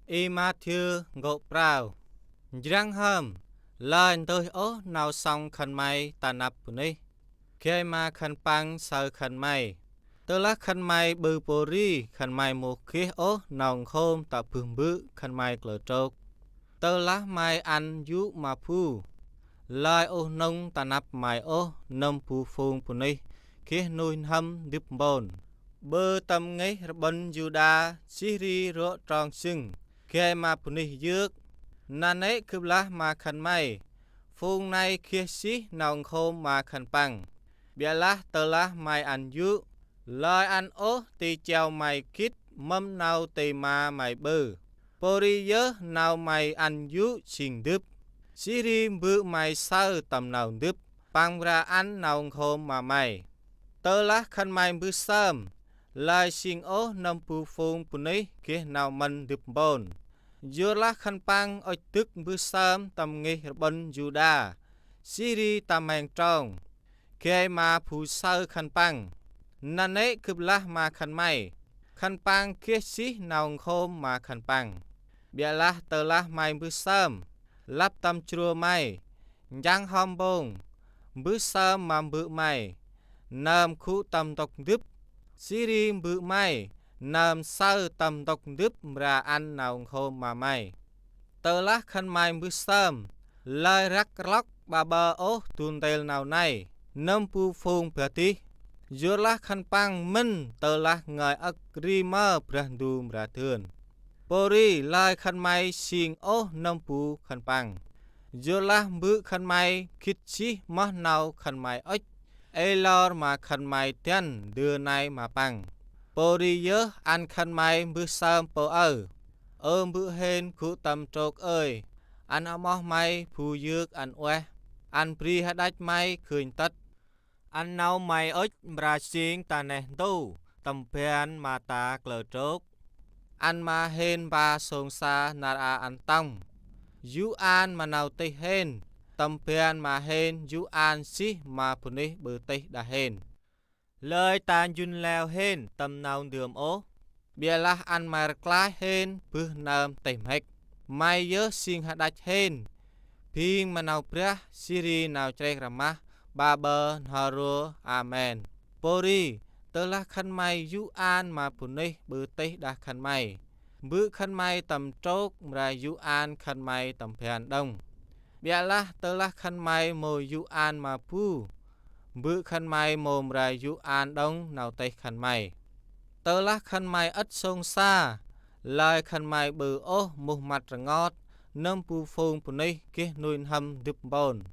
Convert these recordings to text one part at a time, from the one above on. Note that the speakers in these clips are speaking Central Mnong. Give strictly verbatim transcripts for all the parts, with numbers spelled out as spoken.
Y-Mathiơ kô̆ prao. Njrăng hŏm, lơi ntơih ôh nau sŏng khân may ta năp bunuyh, gay ma khân păng saơ khân may. Tơlah khân may ƀư pôri, khân may mâu geh ôh nau nkhôm tă bơh mbơ̆ khân may kalơ trôk. Tơlah may ăn yô̆ ma bu, lơi ôh nŭng ta năp may ôh nâm bu phung bunuyh geh nuih n'hâm ndâp mpôn. Ƀư tâm ngih rƀŭn Yuđa, jêh ri rŏ trong jâng, gay ma bunuyh yơk. Nanê̆ gâp lah ma khân may, phung nây geh jêh nau nkhôm ma khân păng. Ƀiălah tơlah may ăn yô̆, lơi ăn ôh ti chiau may gĭt mâm nau ti ma may ƀư. Pôri yơh nau may ăn yô̆ jêng ndâp, jêh ri mbơ̆ may saơ tâm nau ndâp, păng mra ăn nau nkhôm ma may. Tơlah khân may mbơh sơm, lơi jêng ôh nâm bu phung bunuyh geh nau mân ndâp mpôn. Yorlah khân păng ŭch dâk mbơh sơm tâm ngih rƀŭn Yuđa, jêh ri ta meng trong, gay ma bu saơ khân păng. Nanê̆ gâp lah ma khân may, khân păng geh jêh nau nkhôm ma khân păng. Ƀiălah tơlah may mbơh sơm, lăp tâm jrô may, njrăng hŏm mpông, mbơh sơm ma mbơ̆ may, nơm gŭ tâm ntŭk ndâp, jêh ri mbơ̆ may nơm saơ tâm ntŭk ndâp mra ăn nau nkhôm ma may. Tơlah khân may mbơh sơm, lơi răk rlŏk ƀaƀơ ôh du ntil nau nây nâm bu phung padih. Yorlah khân păng mĭn tơlah ngơi âk ri mơ Brah Ndu mra dơn. Pôri lơi khân may jêng ôh nâm bu khân păng. Yorlah mbơ̆ khân may gĭt jêh moh nau khân may ŭch, ê lor ma khân may dăn ndơ nây ma păng. Pôri yơh ăn khân may mbơh sơm pô aơ: Ơ mbơ̆ hên gŭ tâm trôk ơi, ăn amoh may bu yơk ăn ueh, ăn bri hđăch may gơnh tât, ăn nau may ŭch mra jêng ta neh ntu tâm ban ma ta kalơ trôk, ăn ma hên mpa sông sa nar aơ ăn tŏng. Yô̆ an ma nau tih hên tâm ban ma hên yô̆ an jêh ma bunuyh ƀư tih đah hên. Lơi ta njŭn leo hên tâm nau ndơm ôh, ƀiălah ăn may rklaih hên bơh nơm tih mhĭk. May yơh jêng hđăch hên, bêng ma nau brah jêh ri nau chrêk rmah ƀaƀơ n'ho ro. Amen. Pôri, tơlah khân may yô̆ an ma bunuyh ƀư tih đah khân may, mbơ̆ khân may tâm trôk mra yô̆ an khân may tâm ban đŏng. Ƀiălah tơlah khân may mâu yô̆ an ma bu, mbơ̆ khân may mâu mra yô̆ an đŏng nau tih khân may. Tơlah khân may ât sông sa, lơi khân may ƀư ôh muh măt rngot nâm bu phung bunuyh geh nuih n'hâm ndâp mpôn.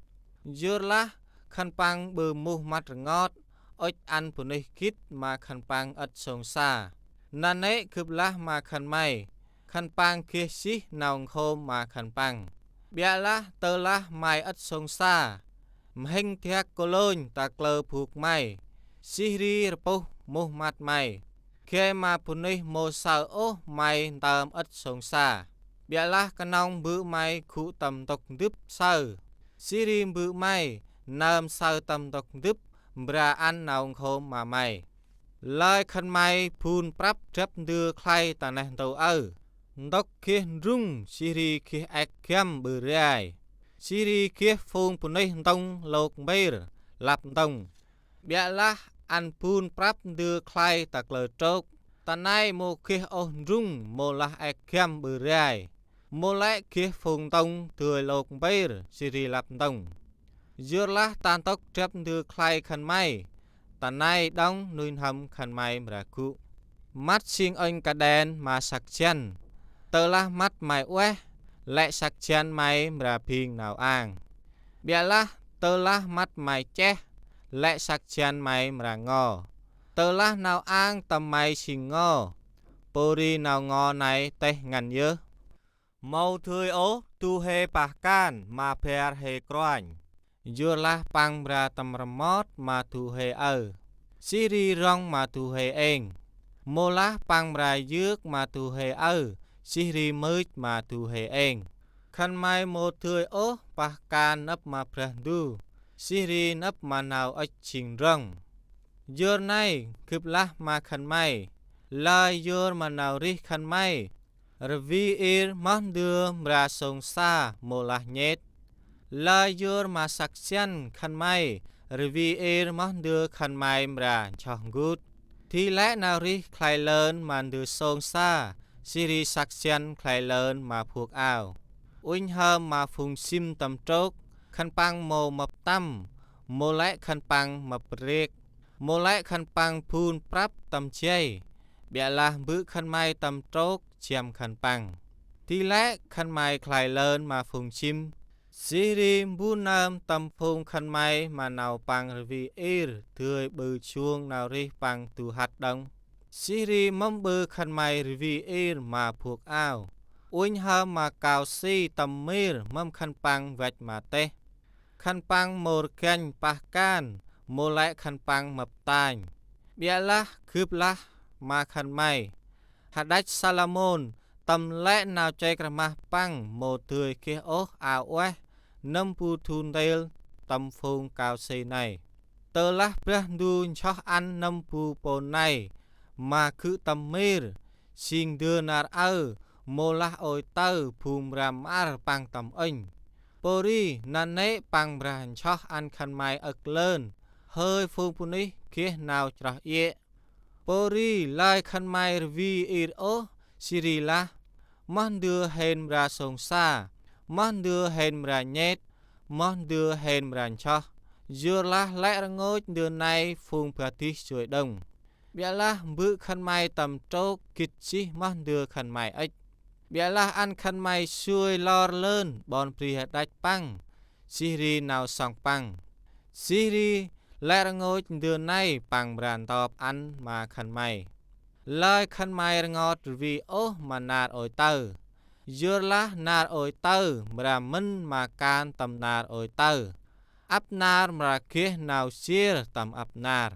Yorlah khân păng ƀư muh măt rngot ŭch ăn bunuyh gĭt ma khân păng ât sông sa. Nanê̆ gâp lah ma khân may, khân păng geh jêh nau nkhôm ma khân păng. Ƀiălah tơlah may ât sông sa, mhĭng dak kôlônh ta kalơ bôk may, jêh ri rpuh muh măt may, gay ma bunuyh mâu saơ ôh may ntơm ât sông sa. Ƀiălah knŏng mbơ̆ may gŭ tâm ntŭk ndâp saơ, jêh ri mbơ̆ may nơm saơ tâm ntŭk ndâp mra ăn nau nkhôm ma may. Lơi khân may bun prăp drăp ndơ khlay ta neh ntu aơ, ntŭk geh ndrŭng jêh ri geh êk giăm ƀư rai, jêh ri geh phung bunuyh ntŭng lôk mpir lăp ntŭng. Ƀiălah ăn bun prăp ndơ khlay ta kalơ trôk, ta nây mâu geh ôh ndrŭng mâu lah êk giăm ƀư rai, mâu lĕ geh phung ntŭng dơi lôk mpir jêh ri lăp ntŭng. Yorlah ta ntŭk drăp ndơ khlay khân may, ta nây đŏng nuih n'hâm khân may mra gŭ. Măt jêng ŭnh kađen ma săk jăn. Tơlah măt may ueh, lĕ săk jăn may mra bêng nau ang. Ƀiălah tơlah măt may cheh, lĕ săk jăn may mra ngo. Tơlah nau ang tâm may jêng ngo, pôri nau ngo nây têh ngăn yơh. Mâu dơi ôh du huê pah kan ma bar huê kruanh, yorlah păng mra tâm rmot ma du huê aơ, jêh ri rŏng ma du huê êng. Mâu lah păng mra yơk ma du huê aơ, jêh ri mưch ma du huê êng. Khân may mâu dơi ôh pah kan nâp ma Brah Ndu, jêh ri nâp ma nau ŭch jêng ndrŏng. Yor nây gâp lah ma khân may, lơi yor ma nau rêh khân may, Rvê ir moh ndơ mra sông sa mâu lah nhêt. Lơi yor ma săk jăn khân may, rvê ir moh ndơ khân may mra nsoh gŭt. Di lĕ nau rêh khlay lơn ma ndơ sông sa, jêh ri săk jăn khlay lơn ma bhuôk ao. Uănh hom ma phung jĭm tâm trôk, khân păng mâu mâp tăm, mâu lĕ khân păng mâp rêk, mâu lĕ khân păng phun prăp tâm jay. Ƀiălah mbơ̆ khân may tâm trôk jăm khân păng. Di lĕ khân may khlay lơn ma phung jĭm. Jêh ri mbu nơm tâm phung khân may ma nau păng rvê ir dơi ƀư jung nau rêh păng du hăt đŏng. Jêh ri mâm ƀư khân may rvê ir ma bhuôk ao. Uănh hom ma kao si tâm mir mâm khân păng văch ma têh. Khân păng mâu rgănh pah kan, mâu lĕ khân păng mâp tanh. Ƀiălah gâp lah ma khân may. Hađăch Salômôn tâm lĕ nau chêk rmah păng mâu dơi geh ôh ao ueh nâm bu du ntil tâm phung kao si nây. Tơlah Brah Ndu nsoh ăn nâm bu pô nây ma gŭ tâm mir, jêng ndơ nar aơ, mâu lah ôi taơ bu mra mƀăr păng tâm ênh. Pôri nanê̆ păng mra nsoh ăn khân may âk lơn, hơi phung bunuyh geh nau chroh iê. Pôri lơi khân may rvê ir ôh, jêh ri lah: Moh ndơ hên mra sông sa, moh ndơ hên mra nhêt, moh ndơ hên mra nsoh. Yorlah lĕ rngôch ndơ nây phung padih joi đŏng. Ƀiălah mbơ̆ khân may tâm trôk gĭt jêh moh ndơ khân may ŭch. Ƀiălah ăn khân may sui lor lơn ƀon bri hađăch păng, jêh ri nau sŏng păng. Jêh ri lĕ rngôch ndơ nây păng mra ntop ăn ma khân may. Lơi khân may rngot rvê ôh ma nar ôi taơ. Yorlah nar ôi taơ mra mĭn ma kan tâm nar ôi taơ. Ăp nar mra geh nau jêr tâm ăp nar.